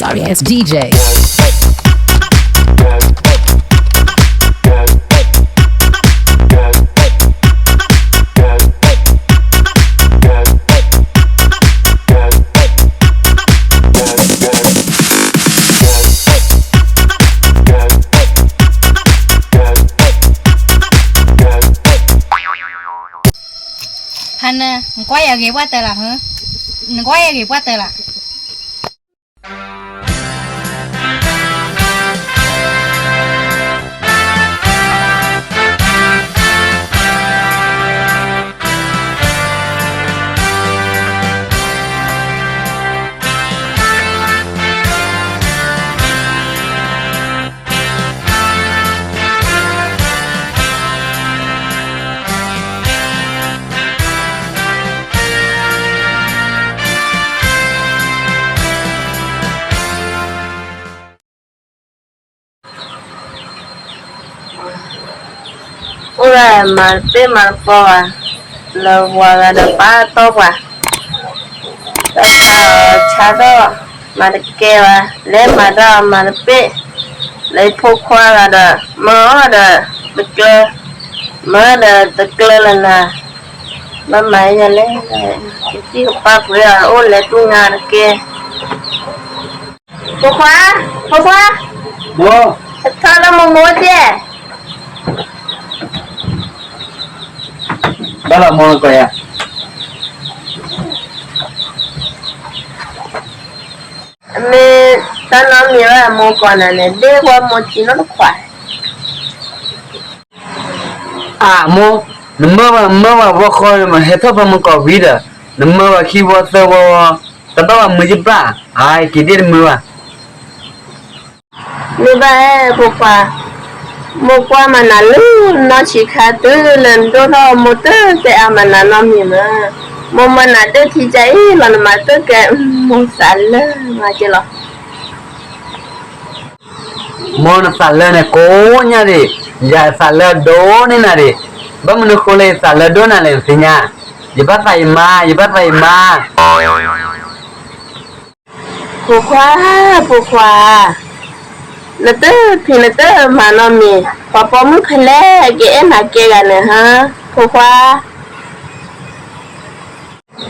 Notorious D J. ဟါနၤ နကွၢ်ယဂ့ၤပှၢ်တၢၢ်လၢ်, နကွၢ်ယဂ့ၤပှၢ်တၢၢ်လၢ်. အိၣ်ဒၣ်မၤတပ့ၢ်မၤတပီဘၣ်, လၢဝၤဂၤဒီးပာ်တီပှၤ, တၢ်ဆါထီၣ်မၤတကဲဘၣ်, လဲၤမၤတၢ်မၤတပ့ၢ်, လၢဖိခွါဂၤဒီး မၢအီၣ်ဒီးတကျၢၤ, မၢဒီးတကျၢၤလၢနၤ, ဘၣ်မၤယလဲၣ်, ယသံၣ်ကပၢ်ပှ့ၤအီၤ အိၣ်လဲၤတူၢ်ငါတကဲ. ဖိခွါ, ဖိခွါ, ထီၣ်လၢမိၢ်မိၢ်ကဲ, ဘၣ်လီၤမိၢ်ကီးယၤ, မ့ၢ်တၢ်နီတမံၤဘၣ် မိၢ်ကီးနၤန့ၣ် ဒ့ၣ်ဝဲမိၢ်ထံနီတခွး. အမိၢ်, နမၢဘၣ်မၢဘၣ်ဝီဃီ ဟဲထီၣ်ဖဲမိၢ်ကီးဝံၤဒီး နမၢဘၣ်ခံဝီသၢဝီ, တဘၣ်ဘၣ်မုာ်ယဘၣ်, အက့ၤဒ့ၣ်တမုာ်ဘၣ်. မ့ၢ်ဘၣ်ဧၢဖိခွါ, မိၢ်ကွၢ်မၤနၤလၢနီၢ်ဆံးခါတုၤလၢနဒိၣ်ထီၣ် မိၢ်တတဲအါမၤနၤနီတမံၤမး, မိၢ်မၤနၤဒိၣ်ထံကါအံၤလီၤ နမၤတကဲ, မိၢ်သးလၢမၤက့ၤလီၤ. မိၢ်နသးလၢန့ၣ်ကိးညါဒံး, ယသးလၢဒိၣ်န့ၢ်နၤဒံး, ဘၣ်မနုၤဃိလၢယသးလၢဒိၣ်နၤလဲၣ်နသ့ၣ်ညါ, ယဘၣ်သးယမါ, ယဘၣ်သးယမါ. ဖိခွါ, ဖိခွါ, နတဖံးနတမၤနီတမံၤ, ပှၤပိာ်မုၣ်ဖဲလဲၣ်ကအဲၣ်နၤကဲဂၤန့ၣ်ဟါ, ဖိခွါ.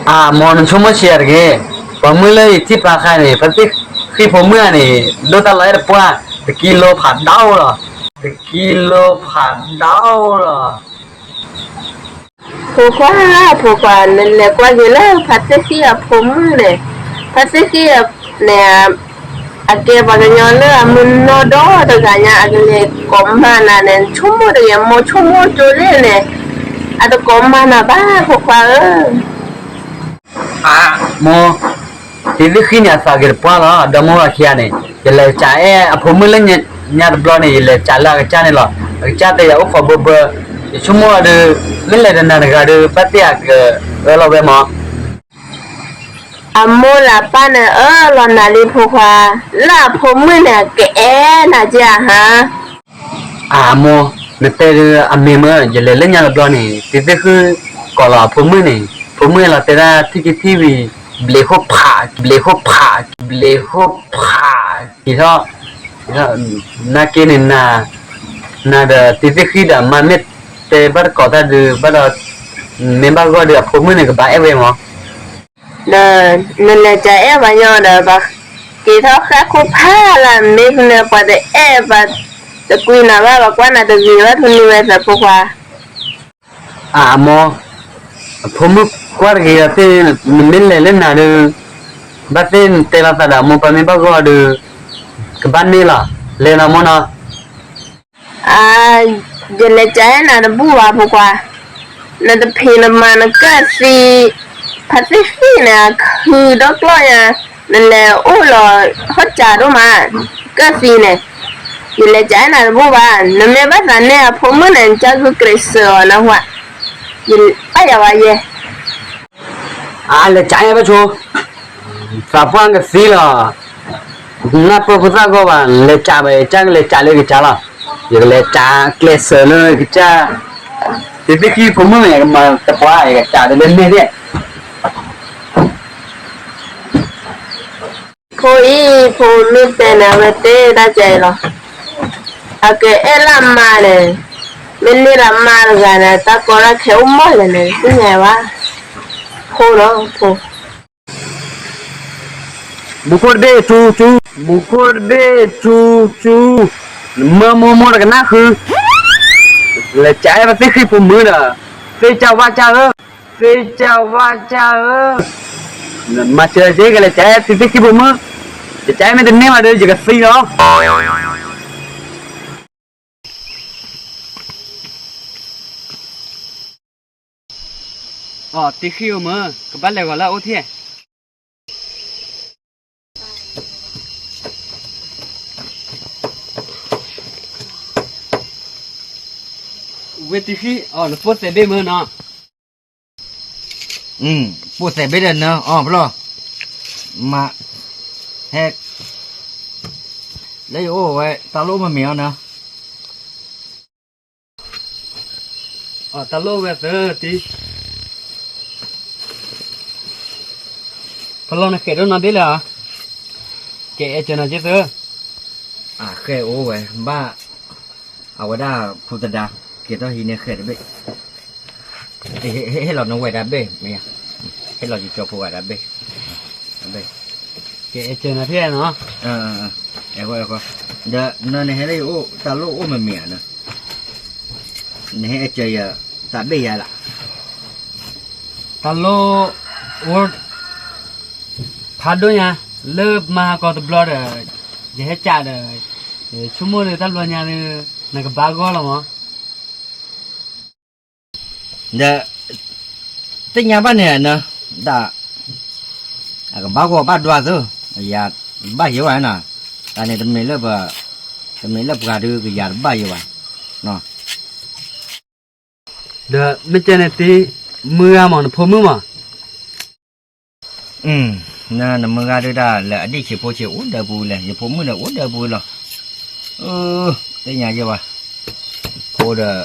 အမိၢ်နဆိကမိၣ်ဆံးယၤတဂ့ၤ, ပှၤမုၣ်လၢယထံၣ်ဖးခါန့ၣ် ဖါသ့ၣ်ဃံဖိမုၣ်ဧါန့ၣ် ဒိၣ်တၢ်လီၤအဲၣ်တပှၢ်, တကံလိဖးဒိၣ်လီၤ, တကံလိဖးဒိၣ်လီၤ. ဖိခွါ, ဖိခွါ, နလဲၤကွၢ်က့ၤလၢဖါသ့ၣ်ဃံအဖိမုၣ်န့ၣ်, ဖါသ့ၣ်ဃံန့ၣ် အကဲပှၤကညီလၢအမုၢ်နီၢ်ဒီတဂၤညါ အကလဲၤကိးမၤနၤန့ၣ် ဆိကမိၣ်တဂ့ၤ, မိၢ်ဆိကမိၣ်ကၠိလ့ၣ်န့ၣ်, အတကိးမၤနၤဘၣ်ဖိခွါဧၢ. အမိၢ်, တံၤသ့ၣ်ဃံန့ၣ် အသးဂ့ၤတပှၢ်လီၤ, ဒီမိၢ်ဝၤခံဂၤန့ၣ် ယလဲၤကးအဲၣ်အဖိမုၣ်လၢညါတဘျီန့ၣ် ယလဲၤကးလၢအကစၢ်န့ၣ်လီၤ. အကစၢ်တဲယၤအိၣ်ခိးဘၢဘၢ, ယဆိကမိၣ်အီၤဒီး မ့ၢ်လဲၤဒီးနၤတဂၤဒီး ဘၣ်သ့ၣ်အကအၢၣ်လီၤဝဲမး. အမိၢ်လၢအပၢ်န့ၣ်အၢၣ်လီၤနၤလံ ဖိခွါ, လၢအဖိမုၣ်န့ၣ် ကအဲၣ်နၤက့ဧါဟါ. အမိၢ်, နတဲဒုးအမ့ၢ်မၢ, ယလဲၤလၢညါတဘျီန့ၣ် တံၤသ့ၣ်ဃံကိးလီၤအဖိမုၣ်န့ၣ်, ဖိမုၣ်လီၤတဲဒၣ်ထံၣ်က့ၤထံၣ်ဝံၤ, ဘျံးဃိၣ်ဖး, ဘျံးဃိၣ်ဖး, ဘျံးဃိၣ်ဖး, က့ၤထီၣ်, နာ်က့န့ၣ်, နၤဒီးတံၤသ့ၣ်ဃံဒီးမါမ့ၢ်တဲဘၣ်တကိးတၢ်ဒုး ဘၣ်ဒီး, မ့ၢ်ဘၣ်ဂီၢ်ဒီးအဖိမုၣ်န့ၣ်ကဘၣ်အဲၣ်ဝဲမး. ဒီးနလဲၤကးအဲၣ်ပှၤညီဒီး ပှၤက့ၤထီၣ်ဃၣ်ခိၣ်ဖးလၢမ့ၢ်ဖဲန့ၣ် ပှၤတအဲၣ်ပှၤတကွံနၤဘၣ်, ပှၤကွၢ်နၤတဂ့ၤဘၣ် ထူနံဝဲသးဖိခွါ. အမိၢ်, အဖိမုၣ်ကွၢ်တဂ့ၤဒီးသ့ၣ်, နမ့ၢ်လဲၤလၢနၤဒီး ဘၣ်သ့ၣ်နတဲလိာ်သးဒီးအမိၢ် ပှၤမ့ၢ်ဘၣ်ဂီၢ်ဒီး ကဘၣ်န့ၢ်လီၤ, လဲၤလီၤမိၢ်နီၤ. အ, ယလဲၤကးအဲၣ်နၤတဘူၣ်ဘၣ်ဖိခွါ, နတဖံးနမၤနကၢၣ်သံ, ဖါသ့ၣ်ဃံန့ၣ် ခုဒီကျီၢ်ညါ, နလဲၤအိၣ်လီၤဟီၣ်စးဒိၣ်မး, ကၢၣ်သံန့ၣ်, ယလဲၤကးအဲၣ်နၤတဘူၣ်ဘၣ်, နမ့ၢ်ဘၣ်သးန့ၢ်အဖိမုၣ်န့ၣ် နကၢ်ဂုာ်ကျဲးစၢးအီၤနၢ်ဟူဧါ, ယဘၣ်ယၤဝဲယဲ အလဲၤကးအဲၣ်ဘၣ်ဆိ, သးပှၢ်ကသံလီၤ, နၢ်ပၢၢ်ဖိသၣ်ဂီၢ်ဘၣ်, လဲၤကးဘၣ် ယကလဲၤကးလၢယကစၢ်လီၤ, ယကလဲၤကးကျဲးစၢးလၢယကစၢ်, တံၤသ့ၣ်ဃံဖိမုၣ်န့ၣ် ယကမၤတပှၢ် ယကကးဒီးလၢန့ၣ်သ့ၣ်. ဖိအံၤ ဖိမ့ၢ်တဲန့ၣ် အဝဲတဲတၢ်ကဲအံၤလီၤ. အကအဲၣ်လၢမါန့ၣ်, မ့ၢ်န့ၢ်လၢမါတဂၤန့ၣ် တၢ်ကီတၢ်ခဲအိၣ်မးလဲၣ်န့ၣ် သ့ၣ်ညါဘၣ်. ဖိလီၤ, ဖိ. မူခိၣ်တဘ့ၣ်ထူထူ, မူခိၣ်တဘ့ၣ်ထူထူ, နမၢမိၢ်မိၢ်တကနၣ်ဃု, လဲၤကအဲၣ်ပသ့ၣ်ဃံဖိမုၣ်ဒီး, သ့ၣ်ကၢ်ဝၣ်ကၢ်ဧၢ, သ့ၣ်ကၢ်ဝၣ်ကၢ်ဧၢ, မၤစၢၤက့ၤ ကလဲၤကအဲၣ်သုသ့ၣ်ဃံဖိမုၣ်, ယကအဲၣ်မ့ၢ်တန့ၢ်ဘၣ်ဒီး ယကသံလီၤ. အီ သ့ၣ်ဃံဖိမုၣ်, ကဘၣ်လဲၤဂီၤလၢအအိၣ်ထံၣ်. ဝ့ၢ်သ့ၣ်ဃံ, အီ နပိၢ်သဲးဘ့ၣ်မုၣ်နီၤ. ပိၢ်သဲးဘ့ၣ်ဒီးနၢၤအီၤဖျီၣ်, မၤ, ဟဲ, လၢယအိၣ်ဝဲ တၢ်လိၣ်မ့ၢ်မ့ၢ်အီၤနၢၤ. အီ တၢ်လိၣ်ဝဲသၢတံၢ်, ဖျီၣ်နဃဲးဒိၣ်နီၢ်ဘ့ၣ်လၢၤဧါ, ကအဲၣ်စၢၤနၤက့သၢ. အဃဲးအိၣ်ဝဲ, ဘၣ်, အဝဲဒၣ်ဖိသဒါ, ကဲထီၣ်ဟံးန့ၢ်ဃဲးတဘ့ၣ်, ဟ့ၣ်လီၤနဝဲၢ်တၢ်ဘ့ၣ်, မ့ၢ်, ဟ့ၣ်လီၤယကၠီဖိဂၤတၢ်ဘ့ၣ်, ဘ့ၣ်, ကအဲၣ်စၢၤနၤဖဲနီၤ. ဒီးနနဟဲလၢယအိၣ် တၢ်လိၣ်အိၣ်မ့ၢ်မ့ၢ်ဧါ, နဟဲအဲၣ်စၢၤယၤ, တၢ်ဘ့ၣ်ယၤလီၤ. တၢ်လိၣ်အိၣ်ဖးဒိၣ်ညါ, လၢမၤဟးကီတဘျီဒီး, ယဟဲကးဒီး, ဆိကမိၣ်ဒီးတၢ်ဘျီညါဒီး, နကဘၣ်ဂီၢ်လီၤမး. ဒီး, သ့ၣ်ညါဘၣ်န့ၣ်န, ဒၣ်, အကဘၣ်ဂီၢ်ဘၣ်ဒွးသၢ, ယၤတဘၣ်ယဲဘၣ်နၤ, တၢ်န့ၣ်တမ့ၢ်လၢပ, တမ့ၢ်လၢပှၤဒုးကယၤတဘၣ်ယဲဘၣ်. ဒီးမ့ၢ်ကဲန့ၣ်တံၢ်, မုၢ်ဂၤမး နဖိမုၣ်မး. နမုၢ်ဂၤဒုးတၢ်လၢအဒံၣ်ဆံးဖိဆံးအိၣ်ဒီးပူၤလဲၣ်, ယဖိမုၣ်ဒီးအိၣ်ဒီးပူၤလီၤ. သ့ၣ်ညါယဲဘၣ်, ဖိဒီး,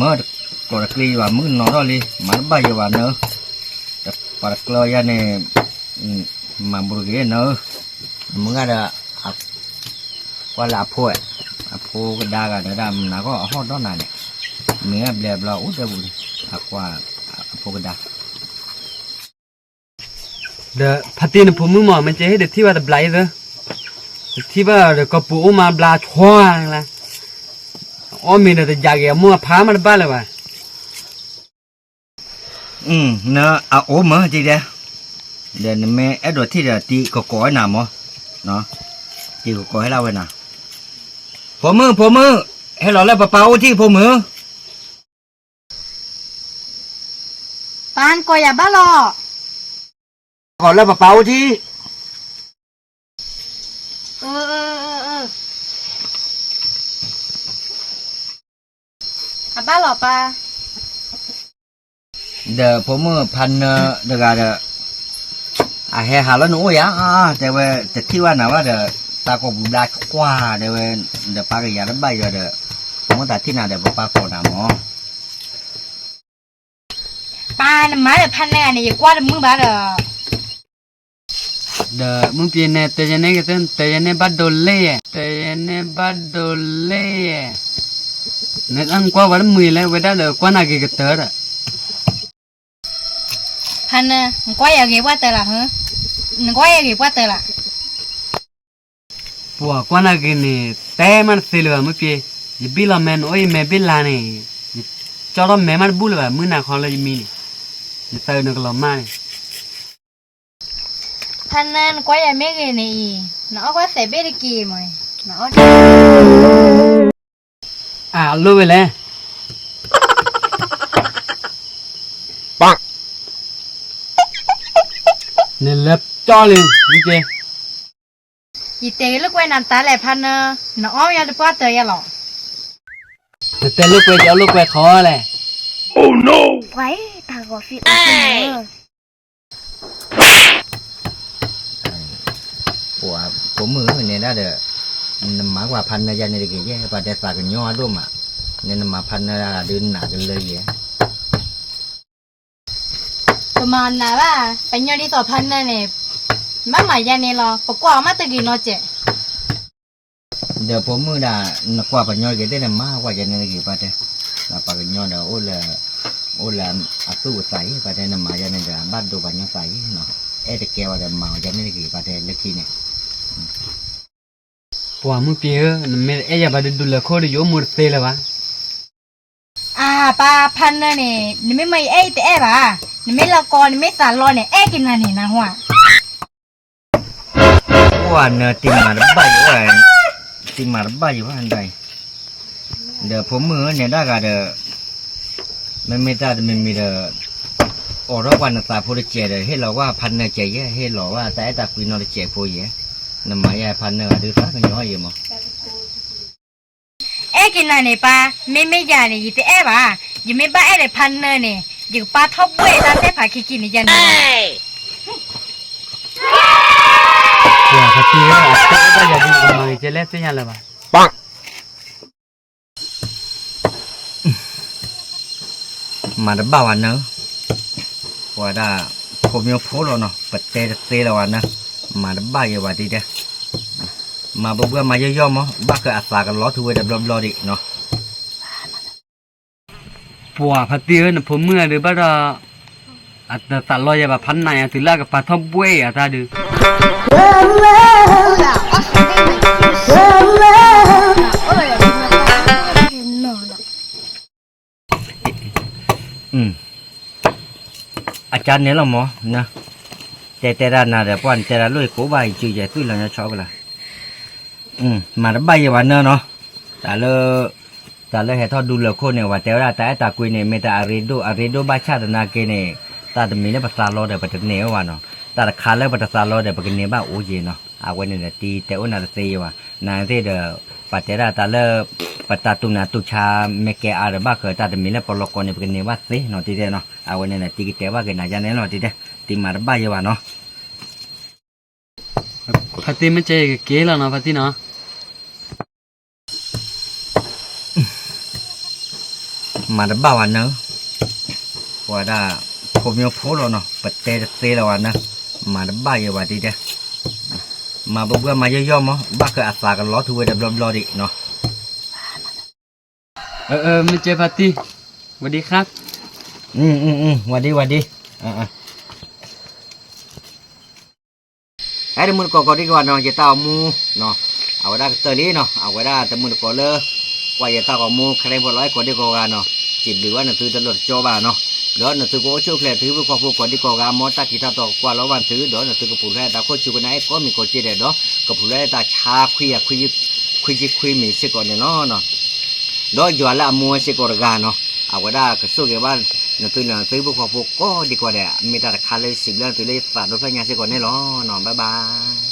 မၢတကျိၤတကျ့ယဘၣ် မုၣ်နီၤထီၣ်လံ မၤတဘၣ်ယဲဘၣ်နၢၤ, ပှၤတကျၢၤယၤန့ၣ်, မၤဘူးတဂ့ၤနၢၤ, နမုၢ်ဂၤဒီး ကွၢ်လၢအဖိ, အဖိကဒါဂၤဒီးဒၣ်မနၤကီၢ်အဟီၣ်ဒီနၤန့ၣ်, မ့ၢ်အဘျဲၣ်ဘျီအိၣ်ဒီးပူၤန့ၣ်, အကွၢ်, အဖိကဒါ. ဒီးဖါတံၢ်နဖိမုၣ်မး မ့ၢ်ကဲဟ့ၣ်ဒီးထံၣ်ဘၣ်တဘျီအံၤသၢ, တထံၣ်ဘၣ်ဒီးကီၢ်ပူၤအိၣ်မးဘျါဆွါ, အီၣ်မ့ၤဒီးတယၤက့ၤ အမိၢ်အဖါမးတဘၣ်လၢၤဘၣ်. နအအိၣ်မးက့ဒဲ, ဒီးနမ့ၢ်အဲၣ်ဒိးထံၣ်ဒီးတံၤကကိးဝဲနၤမး, တံၤကကိးဟဲလၢဝဲနၤ, ဖိမုၣ် ဖိမုၣ်, ဟဲလီၤလၢပပၢ်အိၣ်ထံၣ်ဖိမုၣ်. ပၢ်နကိးယၤဘၣ်လီၤ. ကိးလၢပပၢ်အိၣ်ထံၣ်. အဘၣ်လီၤပၢ်. ဒီးဖိမုၣ်ဖါနၢတဂၤဒီး, အဟဲဟးလၢနအိၣ်ယၤ, တဲဝဲတထံၣ်ဘၣ်နၤဘၣ်ဒီး, တၢ်ကိာ်ပူၤဘျါကွၢ်တဲဝဲ, ဒီးပၢ်ကယၤတဘၣ်ယၤဒီး, မိၢ်သးထံၣ်နၤဒီးပပၢ်ကိးနၤမး. ပၢ်နမၤဒီးဖါနၢန့ၣ် ယကွၢ်တမုာ်ဘၣ်ဒီး. ဒီးမုၢ်ပျ့ၤနဲတဲယဲန့ၣ်ကသ့, တဲယဲန့ၣ်ဘၣ်ဒိလ့ၣ်ယဲ, တဲယဲန့ၣ်ဘၣ်ဒိလ့ၣ်ယဲ, နကွၢ်ဝဲတမုာ်လဲၣ်, ဝဲဒၣ်ဒီးကွၢ်နၤဂ့ၤကတၢၢ်ဒီး. ဖါနၢ, နကွၢ်ယၤဂ့ၤပှၢ်တၢၢ်လီၤ, နကွၢ်ယၤဂ့ၤပှၢ်တၢၢ်လီၤ. ပှၤကွၢ်နၤဂ့ၤန့ၣ် တဲမးတသ့လၢၤဘၣ်မုၢ်ပျ့ၤ, ယဘံၣ်လီၤမဲနအိၣ်ယမဲဘ့ၣ်လါန့ၣ်, ယကၠီထီၣ်မဲမးတဘူၣ်လၢၤဘၣ် မုၢ်နၤခီလၢယမံန့ၣ်, ယသးနကလီၤမၢ်န့ၣ်. ဖါနၢ နကွၢ်ယၤမ့ၢ်ဂ့ၤန့ၣ်အံၤ, နအီၣ်ကွၢ်သဲးဘ့ၣ်တက့ၢ်မး, နအီၣ်တက့ၢ်. အလိၣ်ဝဲလဲၣ်. နလဲၤကၠီလံ, ယတဲလိာ်ကွဲနၤတၢ်လဲၣ်ဖါနၢ, နအီၣ်မ့ၢ်တပှၢ်တၢၢ်ယၤလီၤ. နတဲလိာ်ကွဲ ယအီၣ်လိာ်ကွဲခီလဲၣ်. ပှၤတၢ်ဂီၤဖံးအီၣ်ဖံးနၢ, ပှၤဖိမုၣ်န့ၣ်ဒၣ်ဒီး, နမၤကွၢ်ဖါနၢယၤန့ၣ်တဂ့ၤယဲ, ပှၤတဲသးကညီၤအဒိၣ်မး, နမၤဖါနၢဒၣ်ဒုးနးကလၢယဲ. ပမၤနၤဘၣ်, ပညီဒ်သိးဖါနၢန့ၣ်, ဘၣ်မၤယါန့ၣ်လီၤ, ပကွၢ်အီၤမးတဂ့ၤနီတစဲး. ဒီးဖိမုၣ်ဒၣ်, နကွၢ်ပှၤကညီတဂ့ၤသ့ၣ်န့ၣ် မၤကွၢ်ယါန့ၣ်တဂ့ၤဘၣ်တဲ, ပှၤကညီဒီး အိၣ်လၢအသူၣ်အသးအံၤဘၣ်တဲ, နမၤယါန့ၣ်ဒီး ဘၣ်ဒိပှၤကညီသးအံၤနီၤ, အဲၣ်တကဲဝဲဒီး မၤအီၤယါန့ၣ်တဂ့ၤဘၣ်တဲလၢခံန့ၣ်. ပှၤမုၣ်ပှၢ်ဧၢ, နမ့ၢ်တအဲၣ်ယၤဘၣ်ဒီး ဒူလဲၤခိၣ်ဒီး ယအိၣ်မူတသ့လၢၤဘၣ်. အၢ ပၢ်, ဖါနၢန့ၣ် နမ့ၢ်မၤယအဲၣ်ယတအဲၣ်ဘၣ်, နမ့ၢ်လီၤကီ နမ့ၢ်သးလီန့ၣ် အဲၣ်က့ၤနၤန့ၣ် နၢ်ဟူဧါ. ပှၤနၢတံၤမၤတဘၣ်ယၤ, တံၤမၤတဘၣ်ယၤဘၣ်ဒၣ်အံၤ, ဒီးဖိမုၣ်ဧၢ နဲဒၣ်ဂၤဒီး, မ့မ့ၢ်တၢ်တမံၤမံၤဒီး, အိးထီၣ်ကွၢ်နသးဖိတစဲးဒီး ဟ့ၣ်လီၤကွၢ်ဖါနၢစဲးယဲ, ဟ့ၣ်လီၤကွၢ်တၢ်အဲၣ်တၢ်ကွံနီတစဲးဖိယဲ, နမၤယါဖါနၢဂၤဒုးသးကညီၤယဲမး. အဲၣ်က့ၤနၤန့ၣ်ပၢ်, မ့မ့ၢ်ယၤန့ၣ် ယတအဲၣ်ဘၣ်, ယမ့ၢ်ဘၣ်အဲၣ်ဒီးဖါနၢန့ၣ် ယကပာ်ထီၣ်ဘှဲၣ်တၢ်သ့ၣ်ဖးခံက့ၤန့ၣ်ယၤန့ၣ်. ပှၤဖါတံၢ်ဧၢ, အတဲဘၣ်ယၤဒ်ကမၤဂ့ၤကဲလဲၣ်သ့ၣ်ညါလၢၤဘၣ်. မၤတဘၣ်ဝဲနၢ, ပှၤဒၣ်ဖိမ့ၢ်ဖိလီၤနီၤ, ပတဲတသ့လၢၤဝဲနၢ, မၤတဘၣ်ယဲဝဲဒ်တဲ, မၤဘှဲၣ်ဘှဲၣ်မၤယီၢ်ယီၢ်မး, ဘၣ်ဃးအသးကလီထူဝဲဒီးဘျီဘျီဒံးနီၤ. ပှၤဖါတံၢ်ဧၢ, နဖိမုၣ်အဒုးဘၣ်ဒီး, အတသးလီယဲဘၣ်ဖးနးယၤတုၤလၢအကပာ်ထီၣ်ဘှဲၣ်ယၤတၢ်ဒုး. အကါန့ၣ်လီၤမး, တဲတဲဒၣ်နၤဒီး ပှၢ်နတဲဒၣ်လိၣ်ယကိးဘၣ်ယစုယဲၢ်သွံၣ်လီၤညီဆီကလါ, မၤတဘၣ်ယဲဘၣ်နၢနီၤ, တၢ်လၢ, တၢ်လၢဟဲထီၣ်ဒူလၢာ်ခိၣ်န့ၣ် ပှၤတဲဝဲဒၣ်တၢ်အဲၣ်တၢ်ကွံန့ၣ် မ့ၢ်တၢ်အရ့ဒိၣ်, အရ့ဒိၣ်ဘၣ်ဆၣ်သနာ်က့န့ၣ်, တၢ်တမံၤလၢပသးလီဒီးပတန့ၢ်ဝဲဘၣ်နီၤ, တၢ်တခါလၢပတသးလီဒီးပကန့ၢ်ဘၣ်အိၣ်ယဲနီၤ, အဝဲန့ၣ်ဒီးတံၤတဲအိၣ်နၤတသ့ယဲဘၣ်, နသ့ၣ်ဒီး, ပှၤတဲဒၣ်တၢ်လၢ, ပတၢ်တူၢ်နၤတူၢ်ဆါ, မ့ၢ်ကဲအါဒီးဘၣ်ဃးတၢ်တမံၤလၢပလီၢ်ကီၢ်န့ၣ် ပကန့ၢ်ဘၣ်သ့နီၤတံၤတဲနီၤ, အဝဲန့ၣ်ဒီးတံၤကတဲဘၣ်က့ၤနၤယါန့ၣ်လီၤတံၤတဲ, တံၤမၤတဘၣ်ယဲဘၣ်နီၤ. ဖါတံၢ်မ့ၢ်ကဲယကက့ၤလီၤနီၤ ဖါတံၢ်နီၤ. မၤတဘၣ်ဝဲနၢ, ပှၤဒၣ်ဖိမ့ၢ်ဖိလီၤနီၤ, ပတဲတသ့လၢၤဝဲနၢ, မၤတဘၣ်ယဲဝဲဒ်တဲ, မၤဘှဲၣ်ဘှဲၣ်မၤယီၢ်ယီၢ်မး, ဘၣ်ဃးအသးကလီထူဝဲဒီးဘျီဘျီဒံးနီၤ. မ့ၢ်ကဲဖါတံၢ်, ဝံၤဒံခါ, ဝံၤဒံဝံၤဒံ အဲၣ်တမုၢ်တကိးကိးဒံကဝၤနီၤ ယတၢ်အိၣ်မူ, အဝဲဒၣ်ကတၢၢ်လံနီၤ အဝဲဒၣ်တမုၢ်တကိးလၢ, ကွၢ်ယတၢ်ဂီၤမူ ခရံာ်ဖိလီၤအဲၣ်ကိးဒံကိးဂၤနီၤ စံးဘျုးဘၣ်နသုတလီၤတကၠီဘၣ်နီၤ ဒီးနသုကအိၣ်ဆူၣ်အိၣ်ချ့သုဟံၣ်ဖိဃီဖိကိးဒံကိးဂၤ မ်တၢ်ခံးတၢ်တီကကွၢ်လီၤဘၣ်နသု ဒီးနသုကပူၤဖျဲးတၢ်ခိၣ်ဆူကနၣ်အဲၣ်ကိးမံၤကိးက့ဒဲးဒီး ကပူၤဖျဲးတၢ်ဆါခွံယၤခွံဆံခွံမံၤစ့ၢ်ကီးန့ၣ်လီၤ. ဒီးယွၤလၢအမူဝဲစ့ၢ်ကီးတဂၤနီၤ အဝဲဒၣ်ကဆိၣ်ဂ့ၤဘၣ် နသုလၢနသုဟံၣ်ဖိဃီဖိကိးဒံကိးဂၤဒဲး မ့ၢ်တၢ်တခါလၢစံးဘျုးနသုလၢယသးဒိၣ်ဖျၢၣ်ညါစ့ၢ်ကီးန့ၣ်လီၤ. ဘၣ်ဘၣ်.